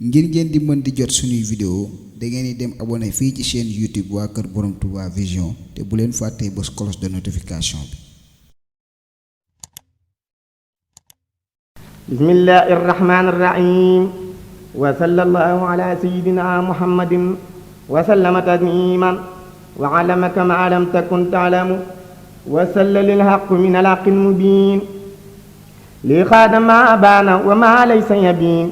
ngir ngeen di mën di jot suñuy vidéo da ngeen di dem abonné fii ci chaîne YouTube waa Kër Borom Touba Vision te bu leen fàttee bës cloche de notification bi. bismillahi irrahmani irrahim wa sallallahu ala sayidina muhammadin wa sallama tasliman wa alama kama lam takun taalamu wa salla lilhaqu min alhaqi almubin li xaada ma baana wa ma laysa yabin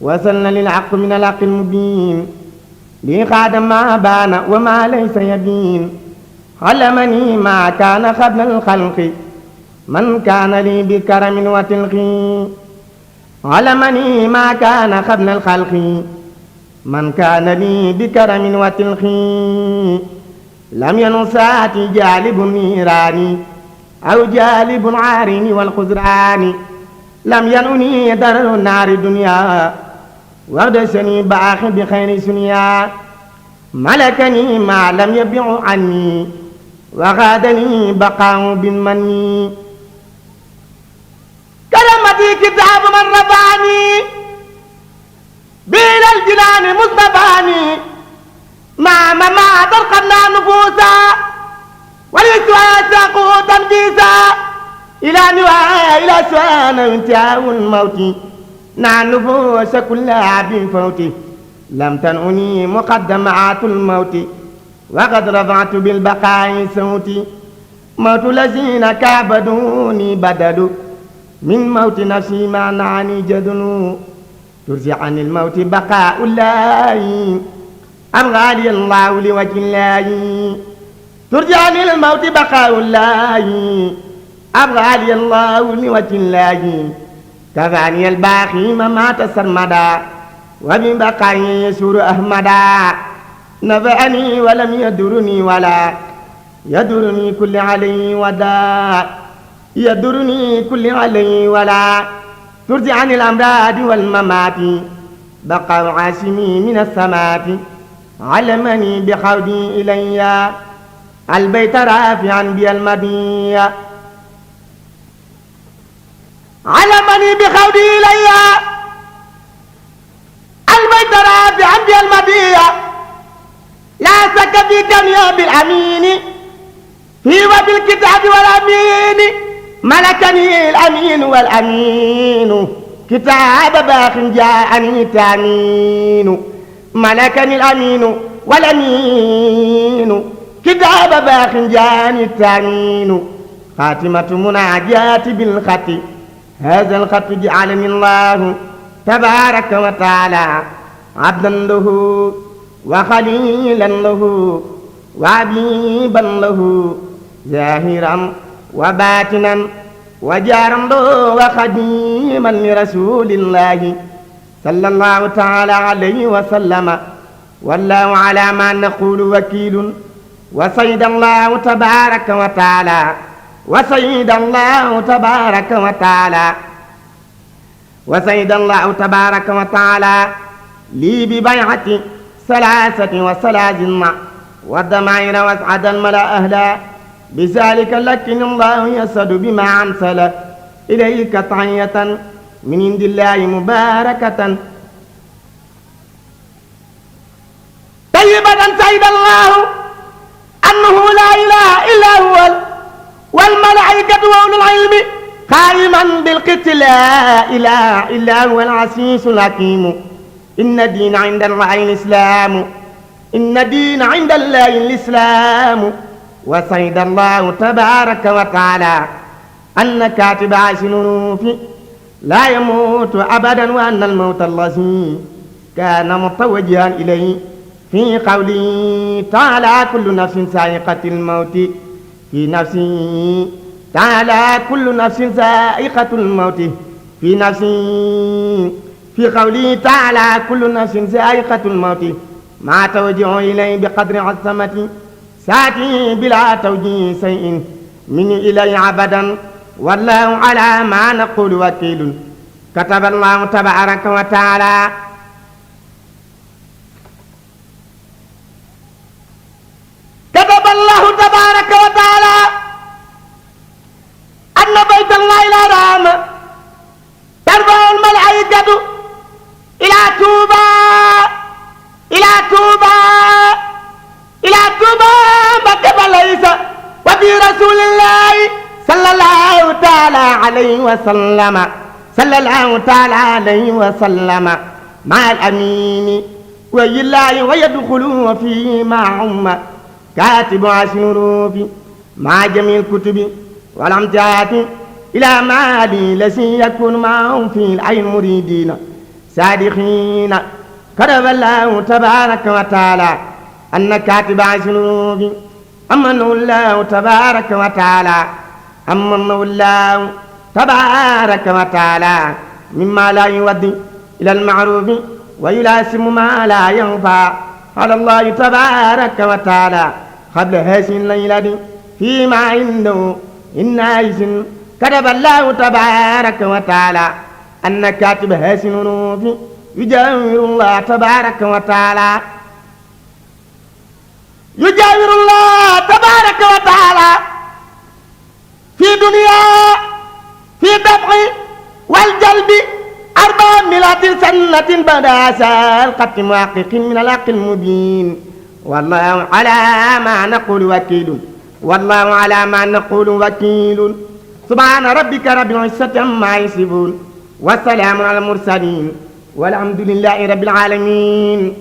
wa salla lilhaqu min alhaqi almubin li xaada ma baana wa ma laysa yabin allamani ma kaana qabla alxalqi man kaana li bi karamin wa tilqi علمني ما كان قبل الخلق من كان لي بكرم وتلقي لم ينسات جالب النيران أو جالب العارين والخزران لم ينني درر النار دنيا وردسني باخ بخير سنيا ملكني ما لم يبع عني وغادني بقاء بالمني كرمتي كتاب من رفعني بين الجنان مصطفاني ما ترقنا نفوسا ولسوا قوتا بيسا إلى نواء إلى سوان انتهاء الموت نع النفوس كلها بفوت لم تنعني مقدمات الموت وقد رفعت بالبقاء صوتي موت الذين كابدوني بدلوا من موت نفسي ما نعني جدن ترجع عن الموت بقاء الله أبغى لي الله لوجه الله ترجع عن الموت بقاء الله أبغى لي الله لوجه الله كفاني الباقي ممات سرمدا وببقاء يسور أحمدا نفعني ولم يدرني ولا يدرني كل علي وداء يدرني كل علي ولا ترجع عن الأمراض والممات بقى عاصمي من السمات علمني بخودي إلي البيت رافعا بي المدية علمني بخودي إلي البيت رافعا بي المدية لا شك في كوني بالأمين في وبالكتاب والأمين ملكني الأمين والأمين كتاب باخ جاءني تامين ملكني الأمين والأمين كتاب باخ جاءني تامين خاتمة مناجات بالخط هذا الخط جعلني الله تبارك وتعالى عبدا له وخليلا له وعبيبا له ظاهرا وباتنا وجارا وخديما لرسول الله صلى الله تعالى عليه وسلم والله على ما نقول وكيل وسيد الله تبارك وتعالى وسيد الله تبارك وتعالى وسيد الله تبارك وتعالى لي ببيعة 33 والضمائر واسعد الملا أهلا بذلك لكن الله يسد بما أنزل إليك طعية من عند الله مباركة طيبة سيد الله أنه لا إله إلا هو والملائكة وأولو العلم قائما بالقسط لا إله إلا هو العزيز الحكيم إن الدين عند الله الإسلام إن الدين عند الله الإسلام وسيد الله تبارك وتعالى أن كاتب عشنوف لا يموت أبدا وأن الموت الذي كان متوجها إليه في قوله تعالى كل نفس سائقة الموت في نفسه تعالى كل نفس سائقة الموت في نفسه في قوله تعالى كل نفس سائقة الموت ما توجه إليه بقدر عظمته ساتي بلا توجيه شيء من إلي عبدا والله على ما نقول وكيل كتب الله تبارك وتعالى كتب الله تبارك وتعالى أن بيت الله الحرام ترفع الملائكة إلى توبة عليه وسلم صلى الله تعالى عليه وسلم مع الأمين وي الله ويدخلوا فيه معهم كاتب عشر مع جميع الكتب والأمتعات إلى مالي الذي يكون معهم في العين مريدين صادقين كتب الله تبارك وتعالى أن كاتب عشر أمنه الله تبارك وتعالى أمنه الله تبارك وتعالى مما لا يودي إلى المعروف ويلاسم ما لا ينفع على الله تبارك وتعالى قبل هذه الليلة فيما عنده إن عيش كتب الله تبارك وتعالى أن كاتب هذه النروف يجاور الله تبارك وتعالى يجاور الله تبارك وتعالى في دنيا في دفع والجلب 400 سنة بعد القتل محقق من الحق المبين والله على ما نقول وكيل والله على ما نقول وكيل سبحان ربك رب العزة عما يصفون والسلام على المرسلين والحمد لله رب العالمين